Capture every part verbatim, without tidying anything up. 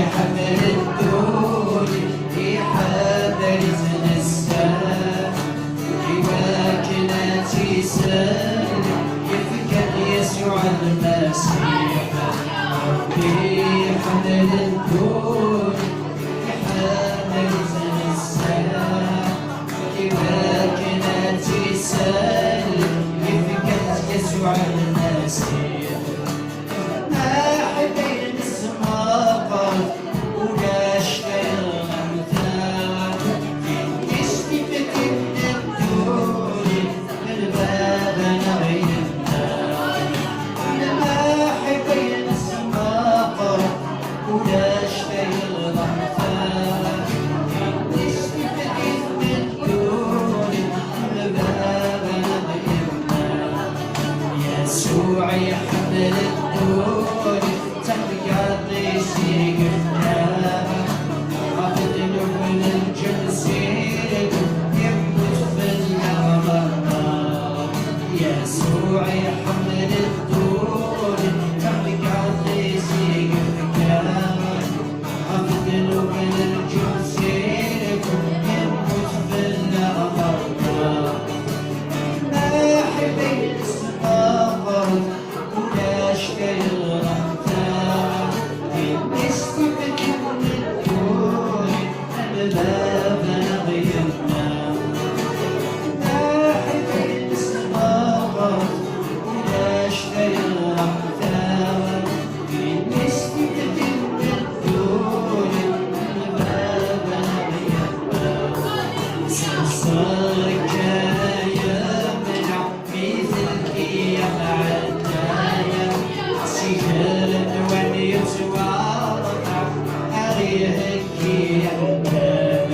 Iḥemmel ddunit, iḥemmel-itt nezzeh, iwakken ad tt-isel, yefka-d Yasuɛ Lmasiḥ. Ṛebbi iḥemmel ddunit, iḥemmel-itt nezzeh, iwakken ad tt-isel, yefka-d Yasuɛ Lmasiḥ. Aḥebbay nesmeqret, ulac tayeḍ am ta, tin istiftin n ddunit, n baba neɣ yemma. Aḥebbay nesmeqret, ulac tayeḍ am ta, tin istiftin n ddunit, n baba neɣ yemma. Yasuɛ iḥemmel ddunit, d tamgerḍt-is i yefka. Ɣef ddnub n lǧens-ik, yemmut fell-aɣ merra. Yasuɛ iḥemmel ddunit, d tamgerḍt-is i yefka. Ɣef ddnub n lǧens-ik, yemmut fell-aɣ merra. Aḥebbay nesmeqret, ulac tayeḍ am ta, tin istiftin n ddunit, n baba neɣ yemma. Aḥebbay nesmeqret, ulac tayeḍ am ta, tin istiftin n ddunit, n baba neɣ yemma. Sseqser kan yemneɛ, mi telki am ɛeddaya, si kra n wan yettwaḍeɛ, ad iheggi amdan.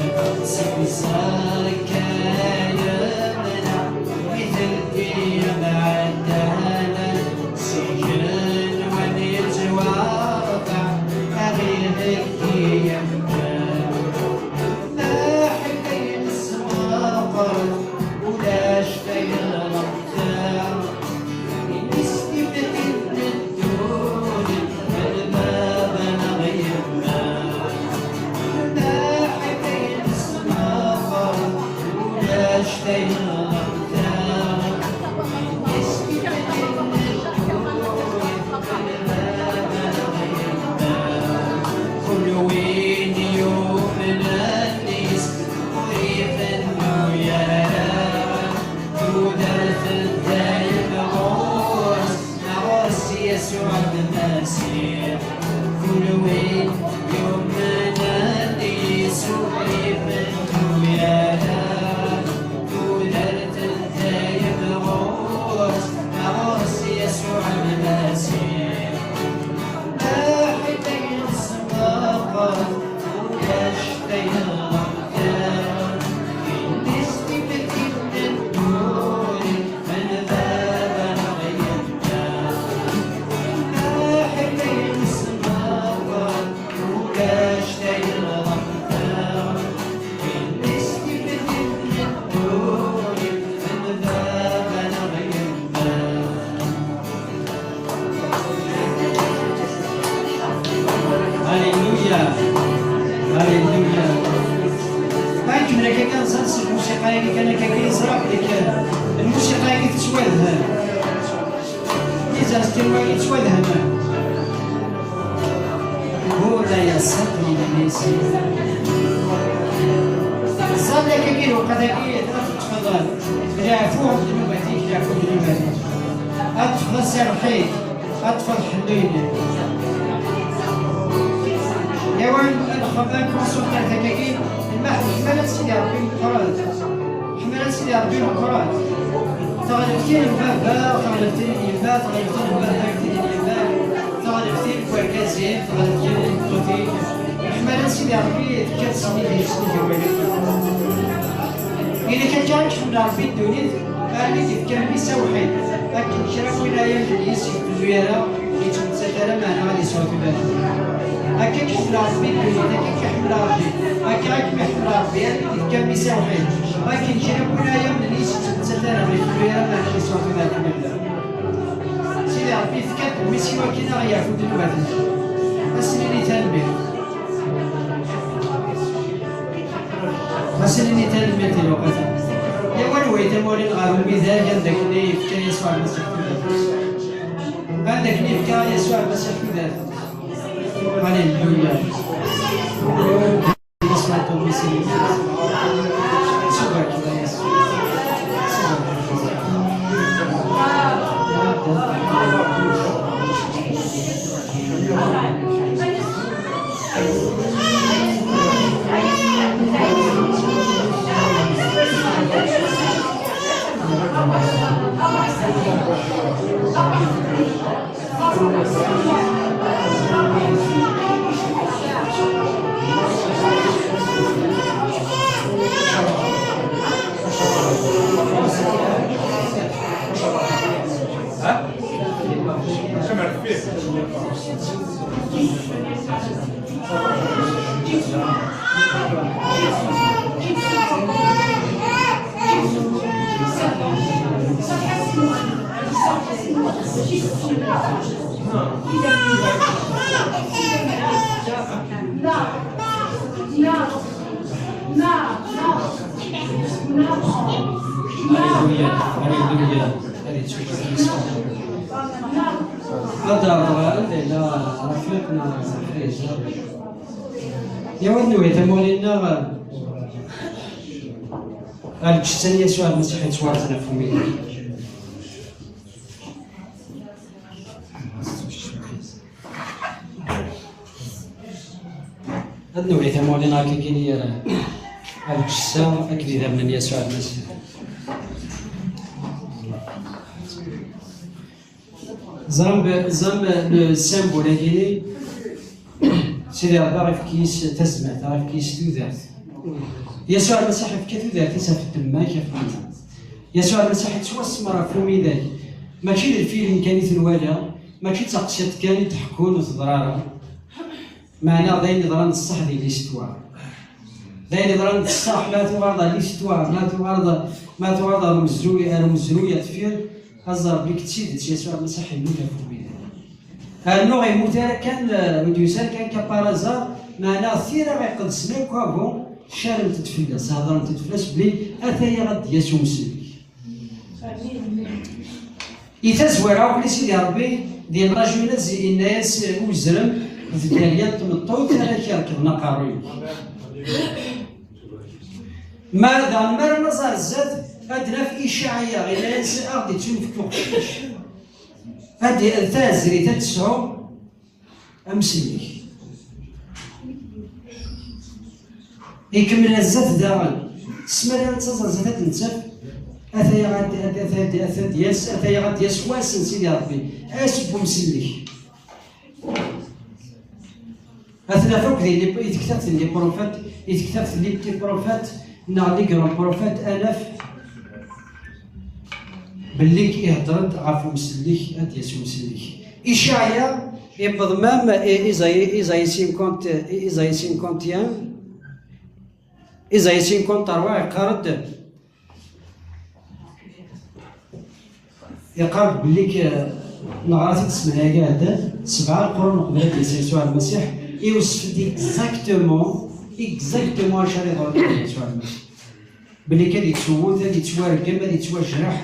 Sseqser kan yemneɛ, mi telki am ɛeddaya, si kra n wan yettwaḍeɛ, ad iheggi amdan. Aḥebbay nesmeqret, ulac tayeḍ am ta, tin istiftin n ddunit, n baba neɣ yemma. Aḥebbay nesmeqret, ulac tayeḍ am ta, tin istiftin n ddunit, n baba neɣ yemma. Kul win yumnen yis-s, ur ibennu ara. Tudert n dayem ɣur-s, ɣur-s Yasuɛ Lmasiḥ. Kul win yumnen yis-s, ur ibennu ara. Tudert n dayem ɣur-s, ɣur-s Yasuɛ Lmasiḥ. Aḥebbay nesmeqret, ulac tayeḍ am ta, tin istiftin n ddunit, n baba neɣ yemma. Aḥebbay nesmeqret, ulac tayeḍ am ta, tin istiftin n ddunit, n baba neɣ yemma. Aleluya. Aleluya. Akken akka kan ẓan s lmusiqa-agi kan akka kan yeẓra belli kan lmusiqa-agi tettwadhem. Izaz kan wagi yettwadhem. Ula ya ṣṣeṭ n Nnisi. Ẓan akka kan lewqat-agi ad teṭṭfeḍ leɛfu ɣef ddnubat-ik, leɛfu ɣef ddnubat-ik. Ad teṭṭfeḍ aserreḥ-ik. Ad tferḥ ḥellu-inek. Yawan ad nxemmem konsultar takagi, lmeḥ-, ḥmala n Sidi Ṛebbi meqqret. Ḥmala n Sidi Ṛebbi meqqret. Taɣelbt-in n baba, taɣelbt-in n yemma, taɣelbt-in n baba, taɣelbt-in n yemma, taɣelbt-in n wergaz-im, taɣelbt-in n tmeṭṭut-ik. Ḥmala n Sidi Ṛebbi tekkat s nnig-s, nnig awal-ik. Ili kan kan ad k-ḥemmel Ṛebbi ddunit, armi d-yefka mmi-s awḥid, akken kra n win ara yamnen yis-s ur yettuzu ara, ur yettmettat ara, meɛna ad yesɛu tudert. Akka i k-iḥemmel Ṛebbi ddunit, akka i k-iḥemmel Ṛebbi, akka i kem-iḥemmel Ṛebbi, armi d-yefka mmi-s awḥid, akken kra n win ara yamnen yis-s ur yettmettat ara, ur yettuzu ara, meɛna ad yesɛu tudert n Sidi Ṛebbi yefka-d mmi-s i wakken ad aɣ-yeɛfu ddnubat-nneɣ. Ad s-nini tanemmirt. Yaw, anwa i tamawlin ɣer umidag anda akken i yefka Yasuɛ Lmasiḥ tudert? Anda akken i yefka Yasuɛ Lmasiḥ tudert? Aleluya. Aleluya, aleluya. Ad yettwakkes. Ad d-ɛerḍeɣ anda yella Rafiq neɣ Fayza. Yaw, ad newwi tamawlin-nneɣ ɣer lǧetta n Yasuɛ Lmasiḥ yettwarzen ɣef umidag. Ad newwi tamawlin akka kini ar, ar lǧessa akked idammen n Yasuɛ Lmasiḥ. Ẓram, ẓram le symbole-agi, Sidi Ṛebbi ɣef yis tazmert, ɣef yis tudert. Yasuɛ Lmasiḥ yefka tudert-is ɣef ddemma-k, ɣef ddemma. Yasuɛ Lmasiḥ yettwasemmer ɣef umidag. Mačči d lfilm kan i t-nwala, mačči d taqsiṭ kan i d-ḥekkun ur teḍra ara. Meɛna d ayen yeḍran d ṣṣeḥ di l'histoire. D ayen yeḍran d ṣṣeḥ, ma tuɣaleḍ ɣer l'histoire, ma tuɣaleḍ, ma tuɣaleḍ ɣer umezruy, ɣer umezruy ar deffir, ad ẓer belli d tidet Yasuɛ Lmasiḥ yemmut ɣef umidag. Rnu ur yemmut ara kan, eh, ur d-yusi ara kan ka par hasard, meɛna tira iqedsen akk abu carent-d fell-as, hedrent-d fell-as belli ataya ad d-yas umsellek. I tazwara, akli Sidi Ṛebbi, di Lajunez, yenna-yas uzrem d dderya n tmeṭṭut ara k-irekḍen aqerruy-ik. Ma daɣen, mi ara naẓ ar zdat, ad d-naf Icaɛya, yenna-yas, ad ɣ-d-ittunefk uqcic, ad d-, d taɛezrit ad tesɛu amsellek. Ikemmel ar zdat daɣen. Tesmar ara d taẓerzat ad nettaf. Ataya ad, ad, ad, ad, ad d-yas, ataya ad d-yas wass n Sidi Ṛebbi, ass n umsellek. Ad t-naf akk di, di tektabt n les prophètes, di tektabt n les petits prophètes, neɣ les grands prophètes, ad naf belli ihedder-d ɣef umsellek, ad d-yas umsellek. Icaɛya, yewweḍ même, i, Isaïe, Isaïe cinquante, Isaïe cinquante et un, Isaïe cinquante-trois, yeqqar-d, yeqqar-d belli k-, neɣra-t-id ssmana-agi iɛeddan, sebɛa leqrun uqbel ad d-yas Yasuɛ Lmasiḥ, iwsef-d exactement, exactement acu ara yeḍrun d Yasuɛ Lmasiḥ. Belli kan ad yettwet, ad yettwargem, ad yettwajreḥ,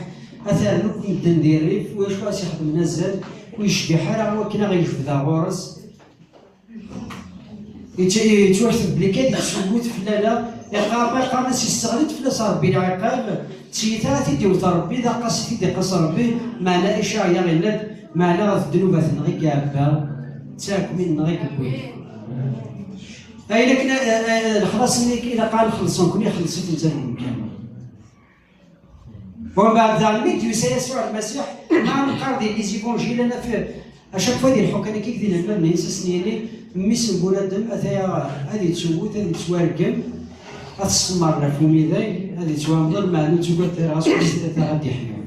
ad t-rren akk medden di rrif, u acu ara s-ixedmen azal, ur yecbiḥ ara wakken ad ɣ-yejbed ar ɣur-s. Yettwakteb belli kan ad yettwet fell-aneɣ, iqqar, iqqar-as yesseɣli-d fell-as Ṛebbi lɛiqab, d tiyita ara t-id-iwet Ṛebbi, d aqqas i t-id-iqqas Ṛebbi, meɛna Icaɛya yenna-d, meɛna ɣef ddnubat-nneɣ i iɛebba, d taɛekmin-nneɣ i yewwi. Ayen akken, eh, eh, lexlaṣ-nni ilaq ad nxelleṣ nekkni, ixelleṣ-it netta deg umkan. Umbeɛd daɣen mi d-yusa Yasuɛ Lmasiḥ, ma neqqar di les évangiles, ad naf, à chaque fois di lḥukan-agi, di lmal-nni, s asen-yini, mmi-s n bunadem, ataya ad yettwet, ad yettwargem, ad t-ssemmer ɣef umidag, ad yettwamḍel, meɛna ur ttugad ara, ɣas ur s-tata ad d-iḥyu.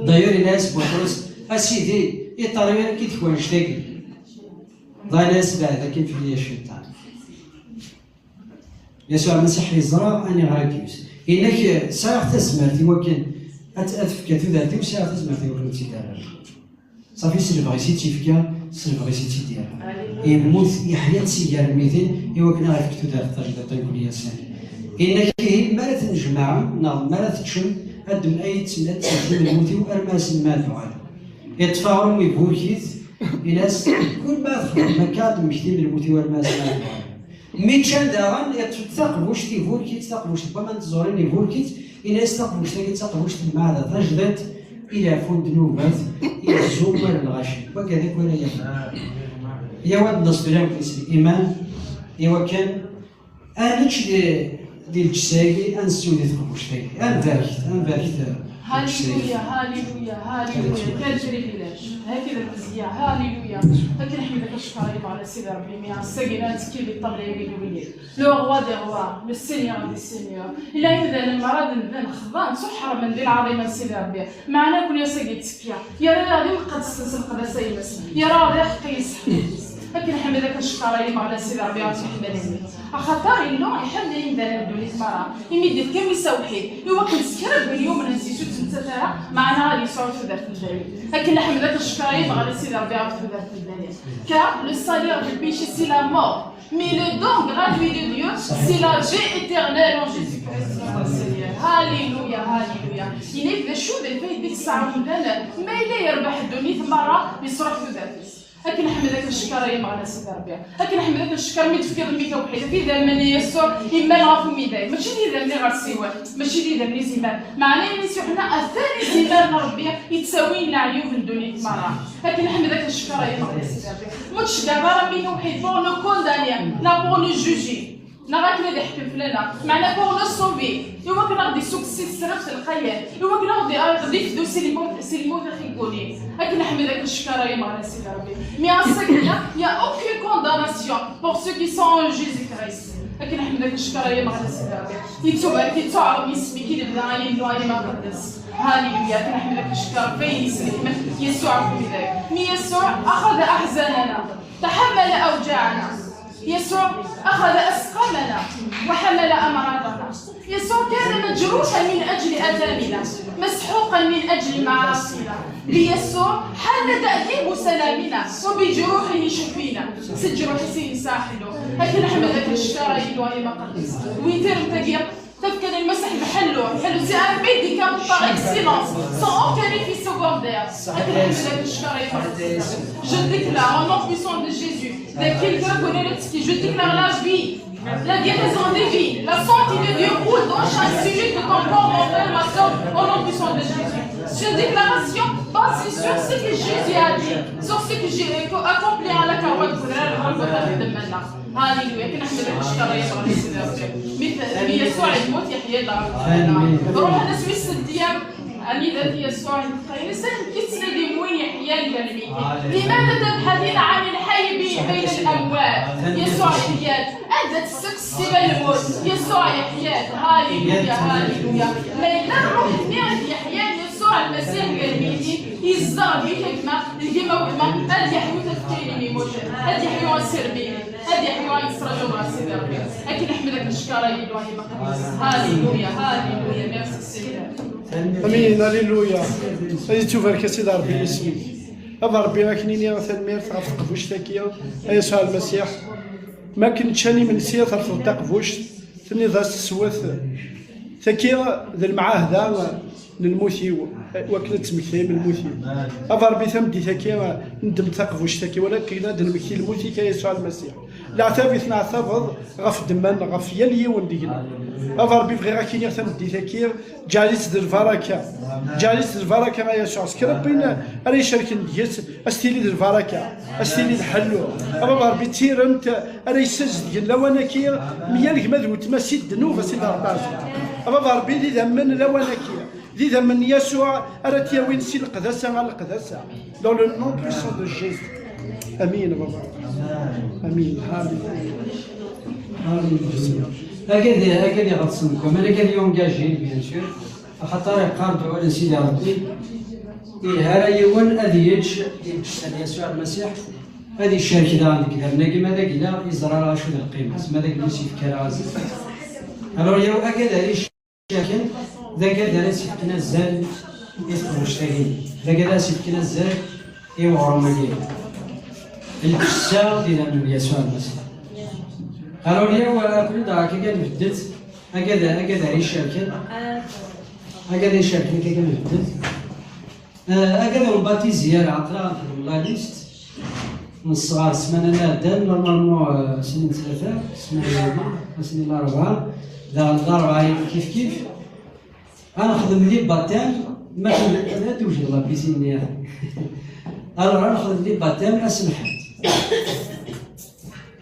D'ailleurs, yenna-yas Buṭrus, a Sidi, iṭerri ara k-id-kwan cctagi. Dɣa yenna-yas, beɛd akin fell-i a cciṭan. Yasuɛ Lmasiḥ yeẓra aniɣer ad d-yus. Yenna-k, sɛiɣ tazmert i wakken ad, ad tefk tudert-iw, sɛiɣ tazmert i wakken ad tt-id-rreɣ. Ṣafi, s lebɣi-s i tt-ifka, s lebɣi-s i tt-id-yerra. Yemmut, yeḥya-d si gar lmitin, i wakken ad ɣ-ifk tudert tajdiṭ i nekkni ass-a. Yenna-k ihi, mi ara tennejmaɛem neɣ mi ara teččem, ad d-, ay tt-, ad tennejmem lmut-iw arma ass-n ma ad uɣaleɣ. Iṭṭef aɣrum, iburek-it, ini-as, kul ma ad txedmem akka ad d-temmektim lmut-iw arma ass-n ma ad uɣaleɣ. Mi ččan daɣen, iṭṭef-d taqbuct, iburek-itt, taqbuct n waman n tẓurin, iburek-itt, ini-as, taqbuct-agi d taqbuct n lmeɛda tajdiṭ, i leɛfu n ddnubat, i yezzu umar n lɣaci. Wagad akk ara yafun. Yaw ad nneṣ fell-am s liman, i wakken ad nečč di, di lǧessa-agi, ad nsew di teqbuct-agi. Ad nbarket, ad nbarket, eh, lǧessa-agi. Hallelujah, hallelujah, hallelujah. Quel privilège. Haked lmezya, hallelujah. Akken ḥmideɣ, acekkeṛ ay Ameɣlal Sidi Ṛebbi, mi ass-agi la nettekki di ṭṭabla-agi n wegdud. Le roi des rois, le seigneur des seigneurs. Ila imdanen merra d medden xḍan, ttuḥeṛmen di lɛaḍima n Sidi Ṛebbi. Meɛna akk-nni ass-agi ttekkiɣ. Yerra-yaɣ d imqeddsen s leqdasa-ines. Yerra-yaɣ d iḥeqqiyen s ḥeqq-is. Akken ḥmed, akken cekkeṛ ay Ameɣlal Sidi Ṛebbi, ɣef leḥmala-nni. Axaṭer Illu iḥemmel imdanen n ddunit merra. Imi d-ifka mmi-s awḥid. I wakken s kra n win yumnen s-is ur ttmettat ara, meɛna ad yesɛu tudert n dayem. Akken ḥmed, akken cekkeṛ ay Ameɣlal Sidi Ṛebbi, ɣef tudert n dayem. Car le salaire du péché, c'est la mort. Mais le don gratuit de Dieu, c'est la vie éternelle en Jésus-Christ notre Seigneur. Hallelujah, hallelujah. Yenna-k d acu d lfayda i yesɛa umdan ma yella yerbeḥ ddunit merra, yesruḥ tudert-is? Akken ḥmed, akken cekkeṛ ay Ameɣlal Sidi Ṛebbi. Akken ḥmed, akken cekkeṛ mi d-tefkiḍ mmi-k awḥid. Ak idammen n Yasuɛ immal ɣef umidag. Mačči d idammen iɣersiwen, mačči d idammen izimer. Meɛna yenna-s Yuḥenna, atan izimer n Ṛebbi yettawin leɛyub n ddunit merra. Akken ḥmed, akken cekkeṛ ay Ameɣlal Sidi Ṛebbi. Ma ur tceggɛeḍ ara mmi-k awḥid pour nous condamner, neɣ pour nous juger, neɣ akken ad iḥkem fell-aneɣ, meɛna pour nous sauver, i wakken ad ɣ-d-issukk si tesraft lqayen, i wakken ad ɣ-d-, ad ɣ-d-ifdu si lmut, si lmut axigguni. Akken ḥmed, akken cekkeṛ ay Ameɣlal Sidi Ṛebbi. Mais ass-agi, il y a aucune condamnation pour ceux qui sont en Jésus-Christ. Akken ḥmed, akken cekkeṛ ay Ameɣlal Sidi Ṛebbi. Yettubarek, yettuɛḍem yisem-ik i lebda ay Illu ay Imqeddes. Hallelujah, akken ḥmed, akken cekkeṛ ɣef wayen yesnekmen Yasuɛ ɣef umidag. Mi Yasuɛ أخذ أحزاننا، تحمل أوجاعنا. يسوع أخذ أسقامنا وحمل أمراضنا. يسوع كان مجروحا من أجل آثامنا، مسحوقا من أجل معاصينا. بيسوع حل تأديب سلامنا، وبجروحه شفينا. S lǧerḥ-is i nesɛa ḥellu. Akken ḥmed, akken cekkeṛ ay Illu ay Imqeddes. Win tirmt-agi, tafka n Lmasiḥ d ḥellu. Ḥellu, c'est un médicament par excellence, sans aucun effet secondaire. Akken ḥmed, akken cekkeṛ ay Imqeddes. Je déclare au nom puissant de Jésus, la guérison, je déclare la vie, la guérison des vies, la santé de Dieu coule dans chaque cellule de ton corps, mon frère, ma soeur, au nom puissant de Jésus. Cette déclaration basée sur ce que Jésus a dit, sur ce que j'ai accompli à la Calvaire. Hallelujah. Akken ḥmed, akken cekkeṛ ay Ameɣlal Sidi Ṛebbi. Mi t-, mi Yasuɛ yemmut, yeḥya-d ɣef lxaṭer. Ṛuḥen-as wis n tiyam, anida-t Yasuɛ, yeqqar-as, amek i tettnadim win yeḥyan gar lmeyytin? لماذا تبحثين عن الحي بين الأموات؟ Yasuɛ yeḥya-d. Anda tessakseḍ si lmut? Yasuɛ yeḥya-d. Hallelujah, hallelujah. Ma yella ṛṛuḥ-nni i d-yeḥyan Yasuɛ Lmasiḥ gar lmeyytin, yezdeɣ deg-k a gma, deg-m a gma, ad yeḥyu tafekka-inem i imucen, ad yeḥyu asirem-inem. Ad yeḥyu, ad yettṛaju ɣer Sidi Ṛebbi. Akken ḥmed, akken cekkeṛ ay Illu ay Imqeddes. Hallelujah, hallelujah, merci Seigneur. Amin, alléluia. Ad yettubarek a Sidi Ṛebbi yisem-ik. A Ṛebbi, ad k-nini tanemmirt ɣef teqbuct-agi, a Yasuɛ Lmasiḥ. Mi akken ččan imensi, terfeḍ taqbuct, tenniḍ-as swet. Tagi d lemɛahda n lmut-iw, wakken ad temmektim lmut-iw. A Ṛebbi, tameddit-agi, neddem taqbuct-agi, walakin ad d-nemmekti lmut-ik, a Yasuɛ Lmasiḥ. Leɛtab i tneɛtabeḍ ɣef ddemma-nneɣ, ɣef yal yiwen deg-neɣ. A Ṛebbi, bɣiɣ ad k-iniɣ tameddit-agi, ǧɛel-itt d lbaraka. Ǧɛel-itt d lbaraka, a Yasuɛ, s kra n wayen ara icerken deg-s, ad s-tili d lbaraka, ad s-tili d ḥellu. A Baba Ṛebbi, d tiremt ara yessazedgen lawan-agi, mi yal gma d weltma si ddnub, a Sidi Ṛebbi ɛziz. A Baba Ṛebbi, d idammen lawan-agi, d idammen n Yasuɛ ara t-yawin si leqdasa ɣer leqdasa. Dans le nom puissant de Jésus. Amin, a Baba. Amin. Amin. Amin. Agad, agad iɣeṭsen, comme agad yungaji, bien sûr. Axaṭer iqqar-d wawal n Sidi Ṛebbi, yelha ara yiwen ad yečč di lǧessa n Yasuɛ Lmasiḥ, ad icerk daɣen deg idammen-agi, ma d agella, yeẓra acu d lqima-s, ma d agella ur s-yefki ara azal. Alors, yaw agad ara icerken, d agad ara s-yefken azal i teqbuct-agi, d agad ara s-yefken azal i uɣrum-agi. Lǧessa d idammen n Yasuɛ Lmasiḥ. Alors, yaw, akk-, d akka kan beddet, Agad, agad ara icerken. Agad ara icerken, akka kan medden. Eh, agad ur nbatizi ara, aql-aɣ nxeddem la liste. Nesɣer ssmana iɛeddan, normalement, eh, ass-nni n ttlata, ssmana iɛeddan, ass-nni n larebɛa, daɣen larebɛa kif kif. Ad nexdem les baptêmes, ma tella tewjed la piscine-nni. Alors, ad nexdem les baptêmes ass n lḥedd.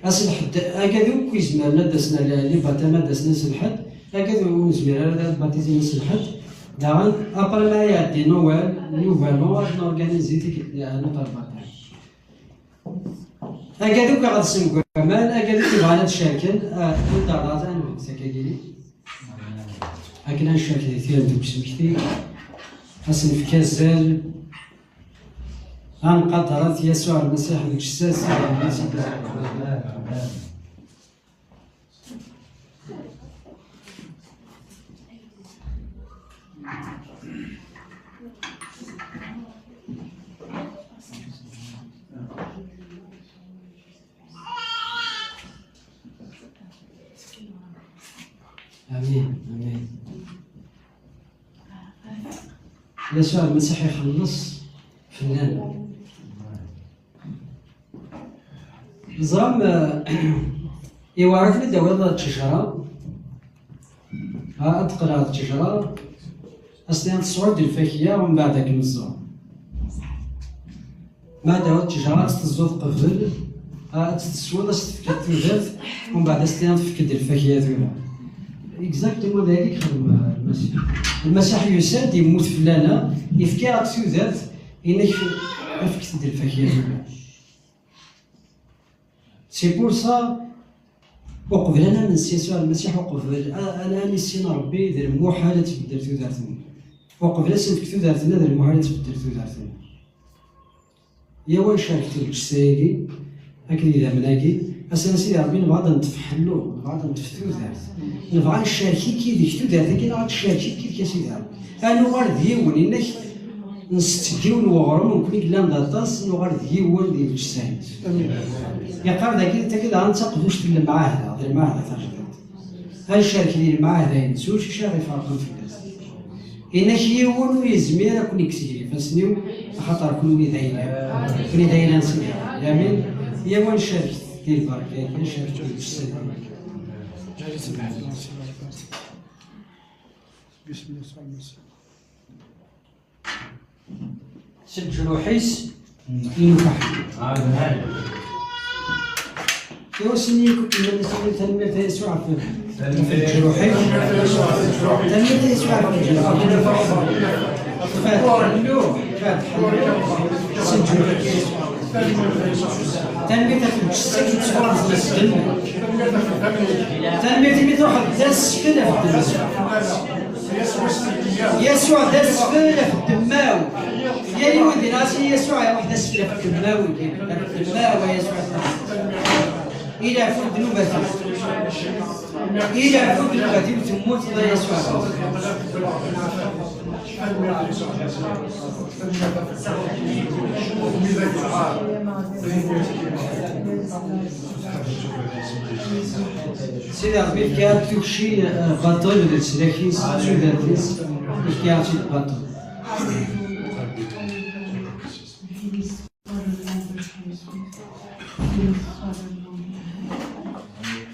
Ass n lḥedd, agad akk izemren ad d-asen, les baptêmes ad d-asen ass n lḥedd, agad ur nezmir ara ad batizi ass n lḥedd. Daɣen, après ma iɛeddi Noël, Nouvel An, ad norganizi tikkelt n notre baptême. Agad akk iɣedsen deg waman, agad akk ibɣan ad cerken, ah, anda ara ad nebdu sakagini. Akken ad ncerk di tira deg usmekti, ad s-nefk azal, ad nqader At Yasuɛ Lmasiḥ deg jessas. Amin, amin. Yasuɛ Lmasiḥ ixelleṣ fell-aneɣ. Teẓram, eh, iwɛer-iten ad d-tawiḍ ttejra, ha, ad d-teqleɛ ttejra, ad s-tiniḍ tesɛuḍ-d lfakya, umbeɛd akken meẓẓuɣ. Ma d-tawiḍ ttejra, ad tt-teẓẓuḍ qbel, ad tt-teswiḍ, ad s-tefkeḍ tudert, umbeɛd ad s-tiniḍ tefk-d lfakya tura. Exactement d ayen i yexdem, eh, Lmasiḥ. Lmasiḥ yusa-d, yemmut fell-aneɣ, yefka-aɣ-d tudert, inek, efk-t-id lfakya tura. C'est pour ça, uqbel ad namen s Yasuɛ Lmasiḥ, uqbel a, a, a nissin Ṛebbi, d lmuḥal ad tbeddel tudert-nneɣ. Uqbel ad s-nefk tudert-nneɣ, d lmuḥal ad tbeddel tudert-nneɣ. Yaw ad ncerket lǧessa-agi akked yidammen-agi, ass-a, a Sidi Ṛebbi, nebɣa ad neṭṭef ḥellu, nebɣa ad neṭṭef tudert. Nebɣa ad ncerk-ik yid-k tudert-agi, neɣ ad tcerk-ik yid-k, a Sidi Ṛebbi. Ad nuɣal d yiwen, inek nsetteg yiwen n weɣrum, nekkni yellan d aṭas, nuɣal d yiwen di lǧessa-ines. Amin. Yeqqar dagi, tagi daɣen d taqbuct n lemɛahda, d lemɛahda tajdidt. Ad ncerk di lemɛahda-ines, ulac acu ara iferqen fell-as. Inek yiwen ur yezmir ad ken-ikkes gar ifassen-iw, axaṭer kenwi d ayla-w. Kenwi d ayla n Sidi Ṛebbi. Amin. Yaw ad ncerket di lbaraka-agi, ad ncerket di lǧessa-agi. S leǧruḥ-is i nufa ḥedd. Iwassen-iyi akk iman-is, tanemmirt a Yasuɛ ɣef leǧruḥ-ik. Tanemmirt a Yasuɛ ɣef leǧruḥ-ik. Fatiḥ. Fatiḥ. S leǧruḥ-ik. Tanemmirt ɣef lǧessa-k yettwaɣzen s ddem. Tanemmirt imi truḥeḍ d asfel ɣef ddem. Yasuɛ d asfel ɣef ddemma-w. Yal yiwen dinna-as i Yasuɛ iruḥ d asfel ɣef ddemma-w. Ɣef ddemma-w a Yasuɛ. Ilaɛfu ddnubat-iw. Ilaɛfu ddnubat-iw, temmuteḍ a Yasuɛ. Sidi Ṛebbi, yefka-aɣ-d tukci, eh, baṭel d leslak-is, d tudert-is, yefka-aɣ-tt-id baṭel.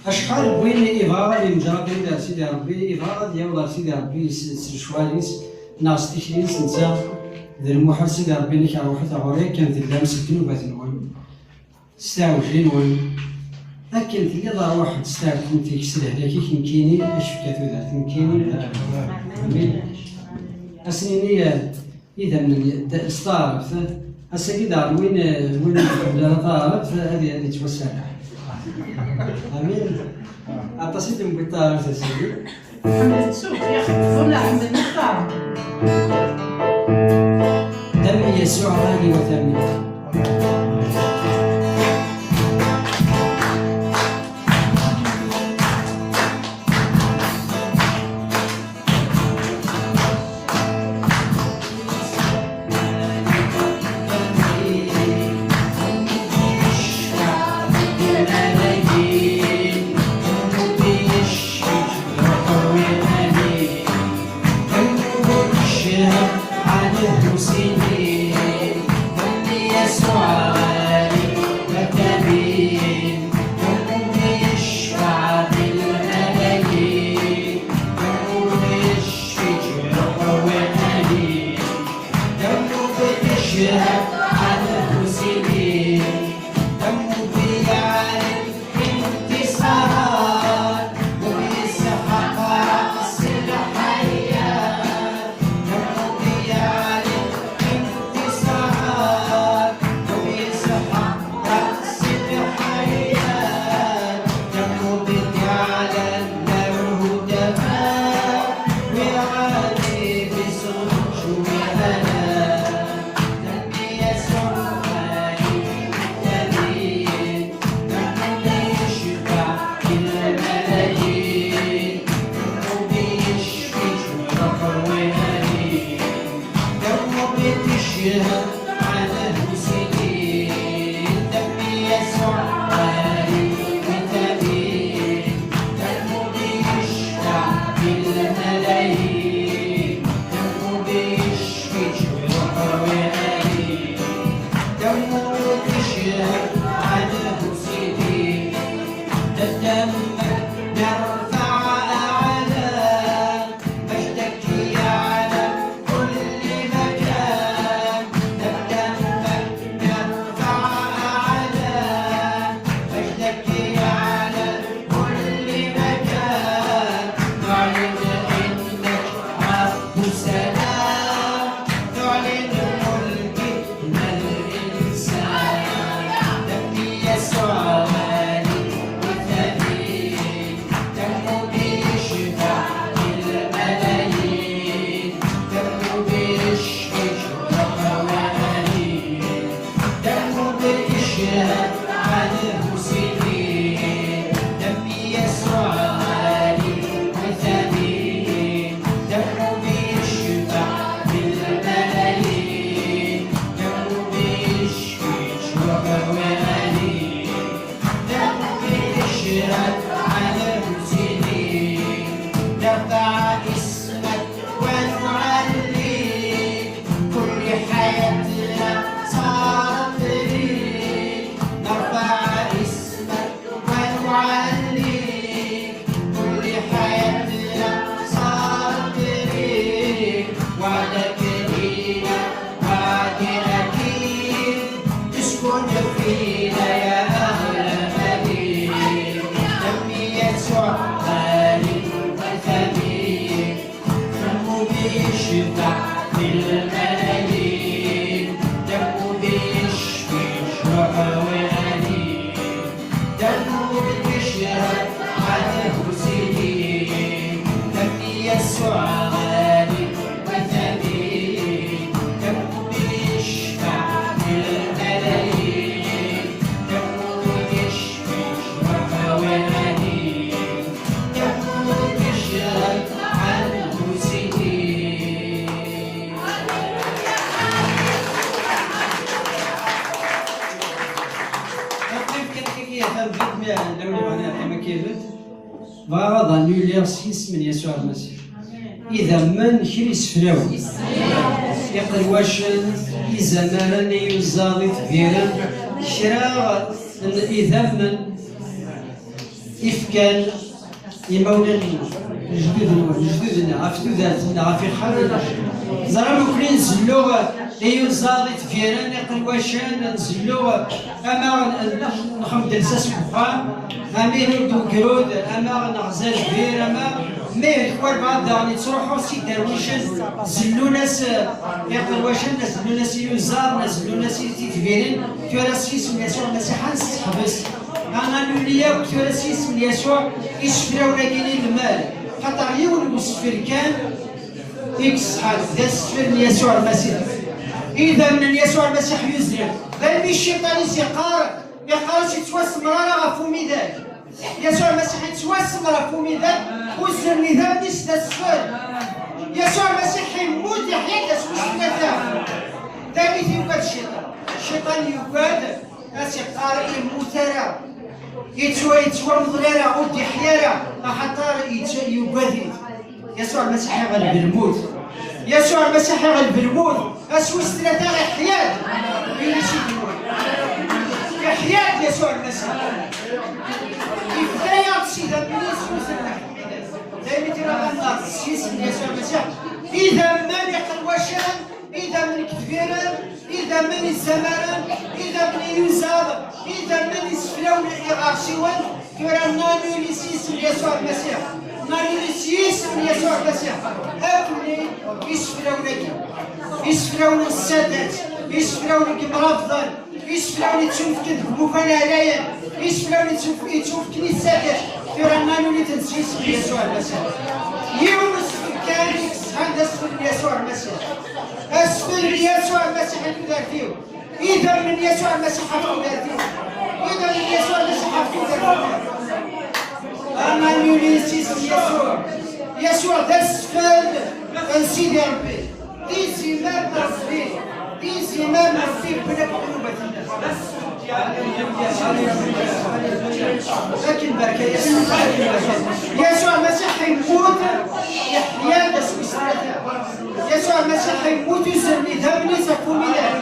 Acḥal n win ibɣa ad yenǧer abrid ar Sidi Ṛebbi, ibɣa ad yaweḍ ar Sidi Ṛebbi s, s lecɣal-is, neɣ s tikli-s, netta d lmuḥal. Sidi Ṛebbi, nekk ṛuḥet ɣur-i akken tellam s ddnubat-nwen, s tɛewji-nwen, akken telliḍ ṛuḥ-d s tɛekkumt-ik, s lehlak-ik, nekkini ad k-fkeɣ tudert, nekkini ad k-fkeɣ. Amin. Ad s-nini, eh, idammen d-, s taɛrabt, ass-agi daɣen win, win ur iḥemmel ara taɛrabt, ad, ad yettwaserreḥ. Amin. Aṭas i d-newwi taɛrabt ass-agi. Ḥmed Suk, yaxeddem ḥemmel taɛrabt. Dam Yasuɛ ɣali wa tammi. Atan bɣiɣ ad annuliɣ s yisem n Yasuɛ Lmasiḥ. Idammen kra isefrawen, iqelwacen, izamaren, iyuzaḍ, itbiren, kra n idammen ifkan imawlan-nneɣ, lejdud-nwen, lejdud-nneɣ, ɣef tudert-nneɣ, ɣef ixxamen-nneɣ. Ẓran ukli nzelluɣ iyuzaḍ, itbiren, iqelwacen, nzelluɣ ama nxeddem lsas deg uxxam, ama irudd ugrud, ama neɣza lbir, ama ma tikwal bɛad daɣen yettruḥu s iderwicen, zellun-as iqelwacen, zellun-as iyuzaḍ, zellun-as titbirin, tura s yisem n Yasuɛ Lmasiḥ ad nesseḥbes. Ananuli akk tura s yisem n Yasuɛ isefrawen-agi n lmal, xaṭer yiwen n useffer kan i yeṣḥan, d aseffer n Yasuɛ Lmasiḥ. Idammen n Yasuɛ Lmasiḥ yuzren. D almi cciṭan i s-yeqqar, yeqqar-as yettwasemmer ara ɣef umidag. Yasuɛ Lmasiḥ yettwasemmer ɣef umidag, uzren idammen-is d aseffer. Yasuɛ Lmasiḥ yemmut, yeḥya-d ass wis tlata. D ayen i t-yugad cciṭan. Cciṭan yugad, as-yeqqar yemmut ara. Yettwa-, yettwamḍel ara, ur d-yeḥya ara, axaṭer yett-, yugad-it. Yasuɛ Lmasiḥ iɣleb lmut. Yasuɛ Lmasiḥ iɣleb lmut. Ass wis tlata iḥya-d. Yuli si ddunit. Iḥya-d Yasuɛ Lmasiḥ. Yefda-yaɣ-d s idammen-is, s uzrem. D ayen i tura ad nehder s yisem n Yasuɛ Lmasiḥ. Idammen iqelwacen, idammen ikbiren, idammen izamaren, idammen iyuzaḍ, idammen isefrawen iɣersiwen, tura nanuli s yisem n Yasuɛ Lmasiḥ. Nanuli s yisem n Yasuɛ Lmasiḥ. Akk-nni isefrawen-agi, isefrawen n ssadat, isefrawen n yimrabḍen, isefrawen yettunefken deg imukan ɛlayen, isefrawen yettunef-, yettunefken i tsadat, tura nanuli-ten s yisem n Yasuɛ Lmasiḥ. Yiwen n usefk kan i yesɛan d asefk n Yasuɛ Lmasiḥ. Asefk n Yasuɛ Lmasiḥ i tudert-iw. Idammen n Yasuɛ Lmasiḥ ɣef tudert-iw. Idammen n Yasuɛ Lmasiḥ ɣef tudert-iw. Amanuli s yisem n Yasuɛ. Yasuɛ d asefk n Sidi Ṛebbi. D izimer n Ṛebbi, d izimer n Ṛebbi wwin akk ddnubat-nneɣ. Akken barka Yasuɛ. Yasuɛ Lmasiḥ yemmut, yeḥya-d ass wis tlata. Yasuɛ Lmasiḥ yemmut, uzren idammen-is ɣef umidag.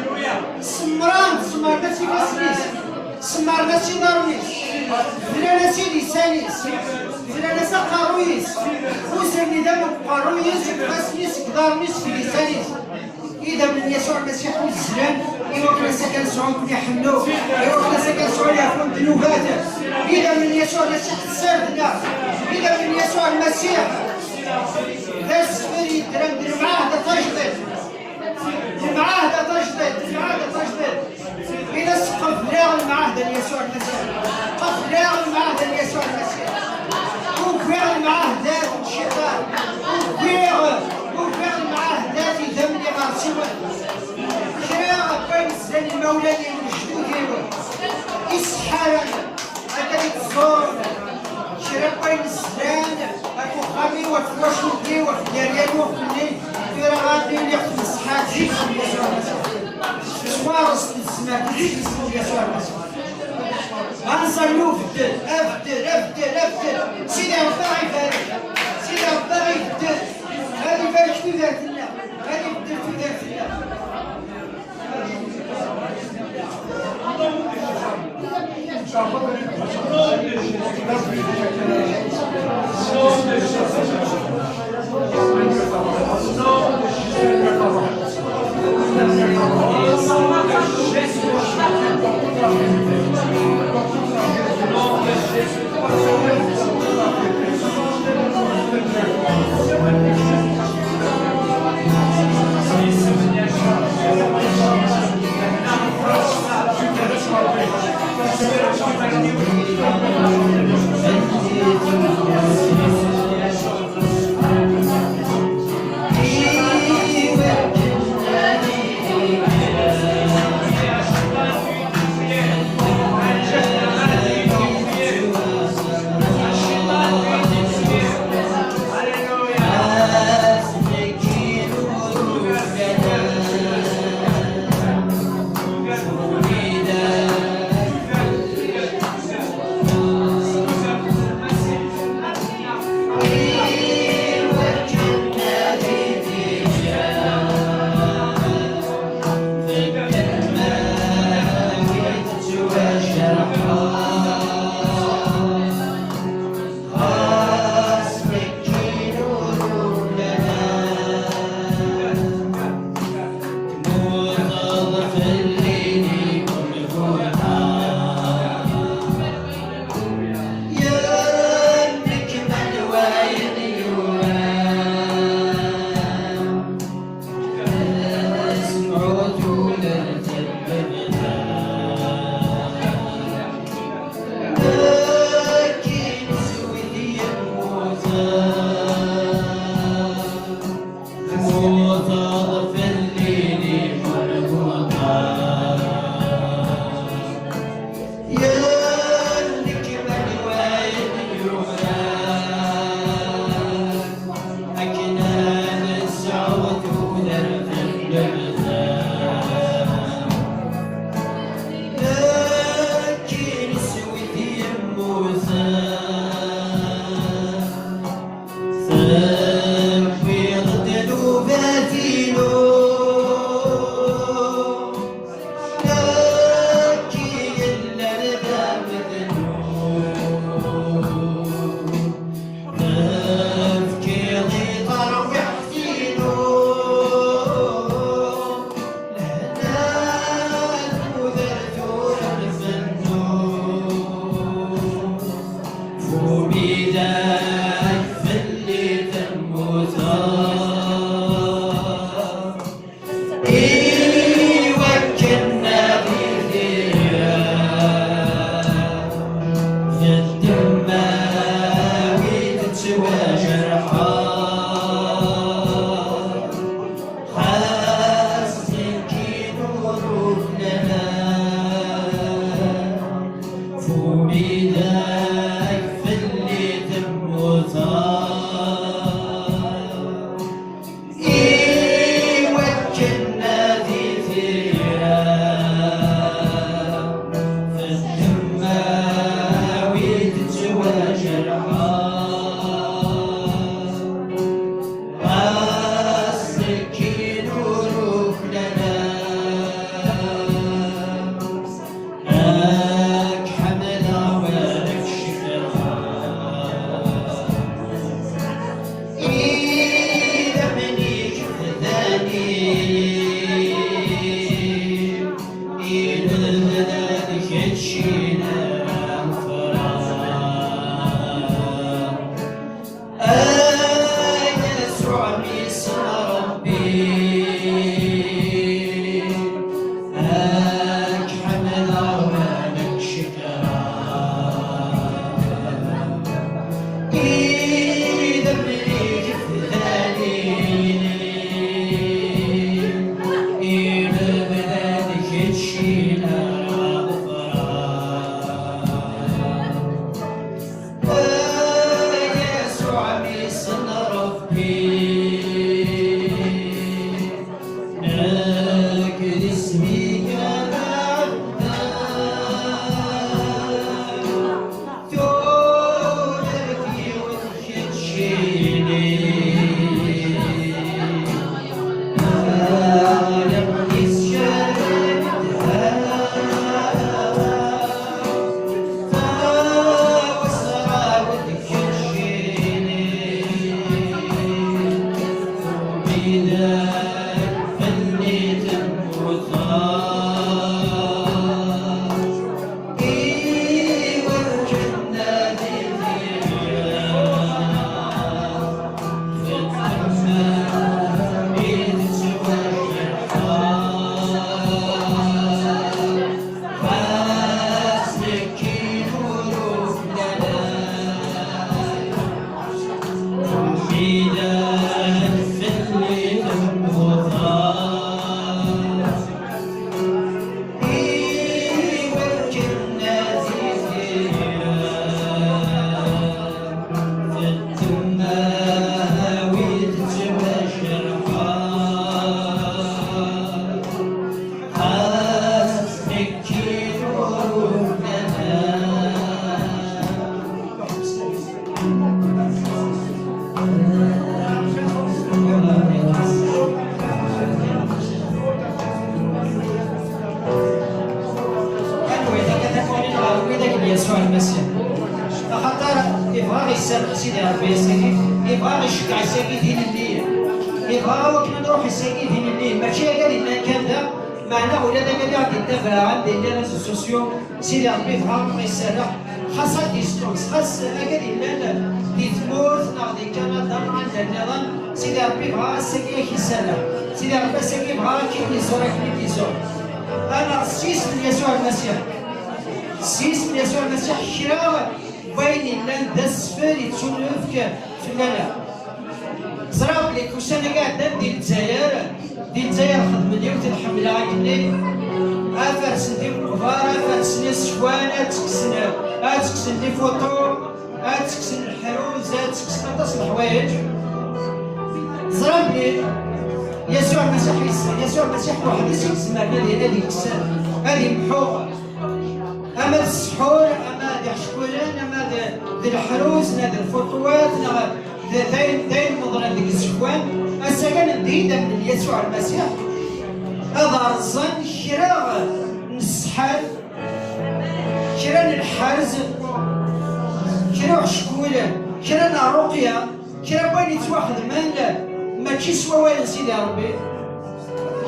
Semmren, semmren-as ifassen-is. Semmren-as iḍarren-is, bnan-as i lisan-is, bnan-as aqerruy-is, uzren idammen deg uqerruy-is, deg ifassen-is, deg iḍarren-is, deg lisan-is. Idammen n Yasuɛ Lmasiḥ uzzlen, iwakken ass-a kan sɛun kniḥennu, iwakken ass-a kan sɛun yeɛfu n ddnubat. Idammen n Yasuɛ Lmasiḥ ssarden-aɣ. Idammen n Yasuɛ Lmasiḥ d aseffer yeddren d lemɛahda tajdiṭ. Lemɛahda tajdiṭ, lemɛahda tajdiṭ. Ini-as qebleɣ lemɛahda n Yasuɛ Lmasiḥ. Qebleɣ lemɛahda n Yasuɛ Lmasiḥ. Ugiɣ lemɛahdat n cciṭan. Ugiɣ, ugiɣ lemɛahdat idammen iɣersiwen. Kra n wayen zlan imawlan-iw, lejdud-iw, iseḥḥaren. Akka i tẓur kra n wayen zlan ɣef uxxam-iw, ɣef twacult-iw, ɣef dderya-iw, ɣef fell-i, tura ad iliɣ tmesḥat zik n Yasuɛ Lmasiḥ. Tettwareṣ tezmert zik n Yasuɛ Lmasiḥ. Anẓar-nni ubeddel, abeddel, abeddel, abeddel. Sidi Ṛebbi ad ɣ-ibarek. Sidi Ṛebbi ad ɣ-ibeddel. Ad ibarek tudert-nneɣ. Ad ibeddel tudert-nneɣ. Idak fell-i temmuteḍ, i wakken ad itira f ddemma-w i tettwajerḥeḍ. Asekkin ur uklaleɣ, ad k-ḥemdeɣ, ad k-cekkreɣ. Idammen-ik fdan-iyi, i lebda d kečč i nra ɣefreɣ. Ay Yasuɛ, mmi-s n Ṛebbi, ad k-ḥemdeɣ, ad k-cekkreɣ. Idammen-ik fdan-iyi, i lebda d kečč i nra ɣefreɣ. Ay Yasuɛ, mmi-s n Ṛebbi, nekk d isem-ik ara ɛebdeɣ. Tudert-iw d keččini. Anwa i d-akka takunin ɣer wid akked Yasuɛ Lmasiḥ? Axaṭer ibɣa ad ɣ-iserreḥ Sidi Ṛebbi ass-agi, ibɣa ad ɣ-iceggeɛ ass-agi d ilelliyen, ibɣa awakken ad nruḥ ass-agi d ilelliyen, mačči akka d iman kan da, meɛna ula d akka i ɣ-d-yenna Abraham di les réseaux sociaux, Sidi Ṛebbi ibɣa ad ɣ-iserreḥ, xas à distance, xas akka d iman di tmurt neɣ di Kanada neɣ anda nniḍen, Sidi Ṛebbi ibɣa ass-agi ad k-iserreḥ. Sidi Ṛebbi ass-agi ibɣa ad k-id-iẓur akken i k-iẓur. Anaɣ s yisem n Yasuɛ Lmasiḥ. S yisem n Yasuɛ Lmasiḥ, kra n wayen yellan d asfel yettunefk fell-aneɣ. Ẓriɣ belli deg ussan-agi iɛeddan di Lezzayer, di Lezzayer xedmen yiwet n lḥemla akken-nni, ad fersen timeqbar, ad fersen iẓekwan, ad tekksen, ad tekksen les photos, ad tekksen leḥruz, ad tekksen aṭas n leḥwayeǧ. Ẓriɣ belli Yasuɛ Lmasiḥ yes-, Yasuɛ Lmasiḥ weḥd-s i izemren ad, ad ikkes, ad imḥu ama d ssḥur, ama d iḥeckulen, ama d, d leḥruz, neɣ d lfuṭuwat, neɣ d, d ayen, d ayen meḍlen deg iẓekwan. Ass-a kan, d idammen n Yasuɛ Lmasiḥ ad rẓen kra n ssḥal, kra n lḥerz, kra n uḥeckul, kra n ṛṛuqya, kra n wayen yettwaxedmen mačči s wawal n Sidi Ṛebbi,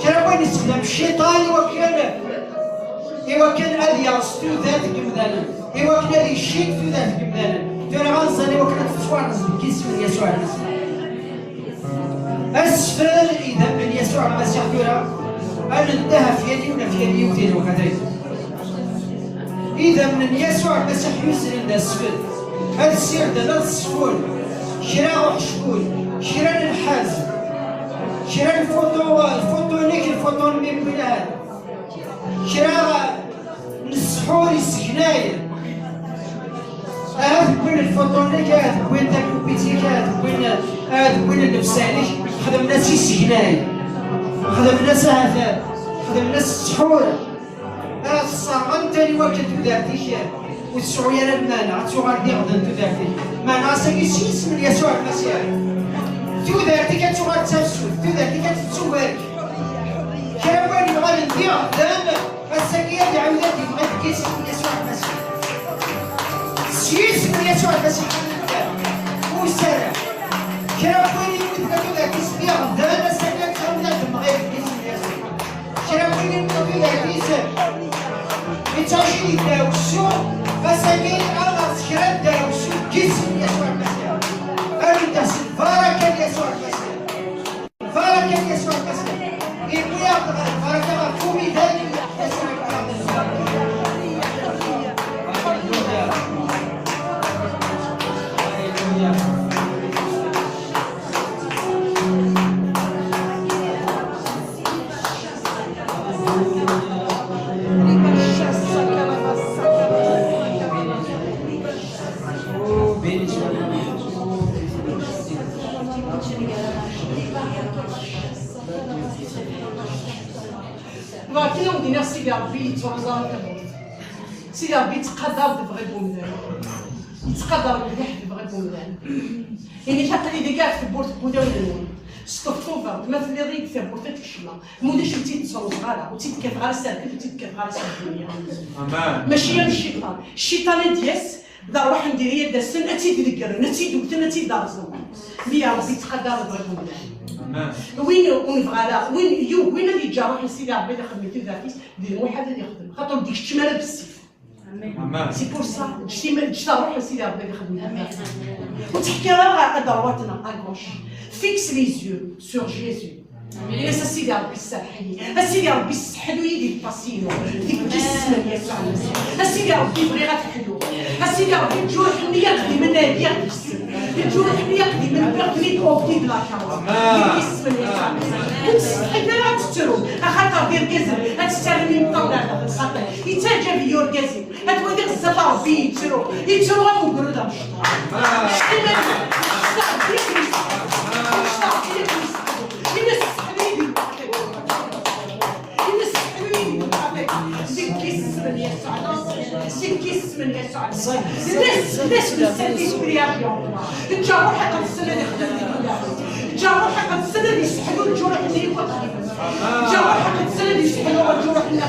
kra n wayen yessexdam cciṭan i wakken, i wakken ad yerẓ tudert n yemdanen, i wakken ad iccik tudert n yemdanen. Tura ad nẓal i wakken ad tettwarẓ deg yisem n Yasuɛ Lmasiḥ. Asfel idammen n Yasuɛ Lmasiḥ tura, ad neddeh ɣef yal yiwen, ɣef yal yiwet i lweqt-agi. Idammen n Yasuɛ Lmasiḥ yuzlen d asfel, ad ssirden, ad ṣfun kra n uḥeckul, kra n lḥerz, kra n lfuṭu, lfuṭu-inek, lfuṭu n mmi-m, kra n ssḥur yessegnayen. Lfuṭun-ik, ad wwin takupit-ik, ad wwin, ad wwin llebsa-inek, xedmen-as isegnay, xedmen-as ahat, xedmen-as ssḥur, ad sserɣen tali wakken tudert-ik ur tesɛu ara lmeɛna, ad tuɣal d iɣden tudert-ik. Meɛna ass-agi s yisem n Yasuɛ Lmasiḥ, tudert-ik ad tuɣal d tafsut, tudert-ik ad tettubarek. Kra n wayen yuɣalen d iɣden, ass-agi ad iɛawed ad d-yemɣi deg yisem n Yasuɛ Lmasiḥ. S yisem n Yasuɛ Lmasiḥ, ur serreḥ. Kra n wayen yewwet la tudert-is d iɣden, ass-agi ad iɛawed ad d-yemɣi deg yisem n Yasuɛ. Kra n wayen yewwet la tudert-is yettɛici di ddaɛwessu, ass-agi ad ɣer-s kra n ddaɛwessu deg yisem n Yasuɛ Lmasiḥ. Ad d-tas lbaraka n Yasuɛ Lmasiḥ. Lbaraka n Yasuɛ Lmasiḥ. Yewwi-aɣ-d ɣer lbaraka ɣef umidag n Yasuɛ Lmasiḥ. Dɣa akken ad wen-d-iniɣ, Sidi Ṛebbi yettruẓ-aɣ tamurt. Sidi Ṛebbi yettqadar lebɣi n wemdan. Yettqadar mliḥ lebɣi n wemdan. Ini-k aql-i dagi ɣef tewwurt n wudam-nwen. S teftuḍeḍ, ma telliḍ deg tewwurt ad tkecmeḍ. Ma ulac ur tt-id-ttruẓeɣ ara, ur tt-id-kkateɣ ara s rrkel, ur tt-id-kkateɣ ara s ddunya. Amen. Mačči am cciṭan. Cciṭan ad d-yas, d ṛṛuḥ n diri ad d-asen, ad tt-id-negren, ad tt-id-wten, ad tt-id-rẓen. Mi Ṛebbi yettqadar lebɣi n wemdan. Amen. Win ur nebɣi ara, win yugin ad yeǧǧ ṛṛuḥ n Sidi Ṛebbi ad ixdem i tudert-is, d lmuḥal ad ixdem, xaṭer ur d-ikeččem ara bessif. Amen. C'est pour ça, ǧǧet ima-, ǧǧet ṛṛuḥ n Sidi Ṛebbi ad ixdem. Amen. Ur ttḥekkir ara ad ṛwaten à gauche. Fixe les yeux sur Jésus. Ini-as, a Sidi Ṛebbi, sserḥ-iyi. A Sidi Ṛebbi, sseḥlu-yi di lpasi-inu. Deg yisem n Yasuɛ Lmasiḥ. A Sidi Ṛebbi, bɣiɣ ad ḥluɣ. A Sidi Ṛebbi, lǧuruḥ-nni iqdimen ɛyiɣ deg-sen. Lǧuruḥ-nni iqdimen, perdu-t au pied de la croix. Deg yisem n Yasuɛ Lmasiḥ. Ur tessetḥim ara ad tettrum. Axaṭer d irgazen, ad tettarram imeṭṭawen ar daxel lxaṭer. Yettaɛǧab-iyi urgaz-iw. Ad waliɣ zdat Ṛebbi yettru, yettru am ugrud amecṭuḥ. Ḥlimet, ḥlimet, ḥlimet. Ini-as, ḥlimet, ḥlimet. Ini-as, ḥlimet, ḥlimet. Deg yisem n Yasuɛ, deg yisem n Yasuɛ. Laisse, laisse le Saint-Esprit agir en toi. Ǧǧa Ṛṛuḥ Iqedsen ad ixdem deg wulawen. Ǧǧa Ṛṛuḥ Iqedsen ad yesseḥlu lǧuruḥ-nni iqdimen. Ǧǧa Ṛṛuḥ Iqedsen ad yesseḥlu lǧuruḥ-nni.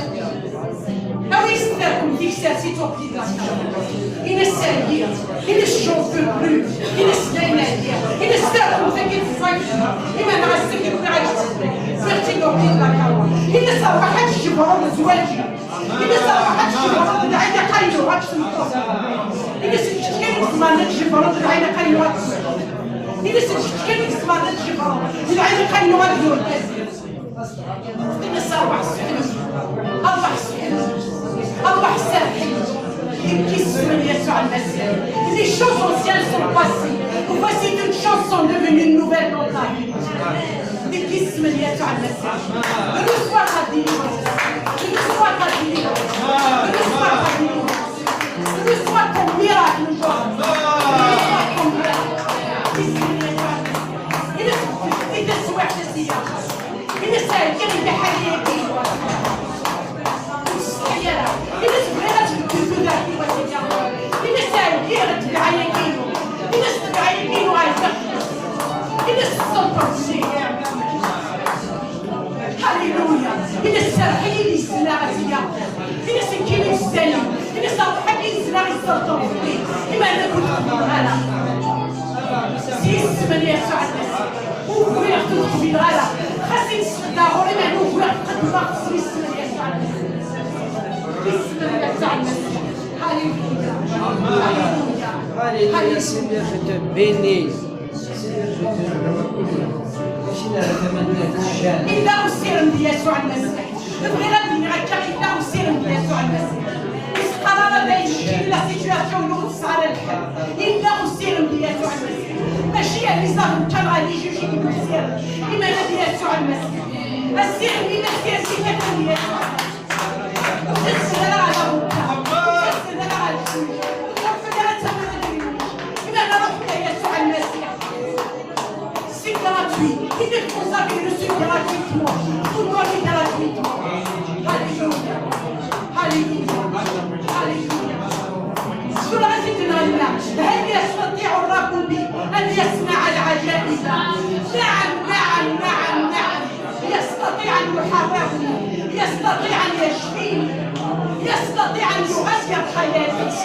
Awi-as takumt-ik, sers-itt au pied de la croix. Ini-as, ɛyiɣ. Ini-as, j'en peux plus. Ini-as, dayen ɛyiɣ. Ini-as, takumt-agi teẓẓay fell-i. Iman ass-agi wwiɣ-ak-tt-id. Wwiɣ-tt-id au pied de la croix. Ini-as, ṛwaḥ ad tjebreḍ zzwaǧ-im. Ini-as, ṛwaḥ ad tjebreḍ lɛilaqa-inu ɣef tmeṭṭut. Ini-as, d kečč kan i izemren ad tjebreḍ lɛilaqa-inu ɣef tmeṭṭut. Ini-as, d kečč kan i izemren ad tjebreḍ lɛilaqa-inu ɣef urgaz-im. Ini-as, ṛwaḥ sseḥlu. Ṛwaḥ sseḥlu. Ṛwaḥ serreḥ-iyi. Deg yisem n Yasuɛ Lmasiḥ. Les choses anciennes sont passées. Voici toutes choses sont devenues nouvelles dans ta vie. Deg yisem n Yasuɛ Lmasiḥ. Reçois ta délivrance. Reçois ta délivrance. Reçois ta délivrance. Reçois ton miracle aujourd'hui. Reçois ton miracle. Deg yisem n Yasuɛ Lmasiḥ. Ini-as, i taswiɛt-a, a Sidi. Ini-as, ɛyiɣ i lḥal-agi. Ur ttsetḥi ara. Ini-as, bɣiɣ ad tbeddel tudert-iw, a Sidi. Ini-as, ɛyiɣ i ttbeɛ-agi. Ini-as, ttbeɛ-agi, ɛyiɣ. Ini-as, ṣṣenṭer fell-i. Halleluya. Ini-as, serreḥ-iyi di zzla, a Sidi. Ini-as, nekkini d zzani. Ini-as, ṛṛuḥ-agi yezla i ṣṣenṭer fell-i. Iman-ik ur teqbileḍ ara. S yisem n Yasuɛ Lmasiḥ. Ugiɣ-t ur t-qbileɣ ara. Xas i nesfeḍ ɣur-i, meɛna ugiɣ-t qeddmeɣ-t s yisem n Yasuɛ Lmasiḥ. Bisem n Yasuɛ Lmasiḥ. Halleluya. Halleluya. Halleluya. Seigneur, je te bénis. Seigneur, je te loue. Illa usirem di Yasuɛ Lmasiḥ. Bɣiɣ ad d-iniɣ akka, illa usirem di Yasuɛ Lmasiḥ. Ur s-qqar ara dayen nekkini la situation-inu ur tesɛi ara lḥel. Illa usirem di Yasuɛ Lmasiḥ. Mačči ar les avocats neɣ ar les juges i yella usirem. Iman-a di Yasuɛ Lmasiḥ. Asirem, illa asirem i kan di Yasuɛ Lmasiḥ. Ur ttasen ara ɣer avocat. Ur ttasen ara ɣer juge. Ur ttasen ara d tamara. Gratuitement. Pour moi, c'est gratuitement. Alléluia. Alléluia. Alléluia. Tura ad t-id-nɣenna. هل يستطيع الرب بي أن يصنع العجائب؟ نعم، نعم، نعم، نعم. يستطيع أن يحررني. يستطيع أن يشفيني. يستطيع أن يغير حياتي.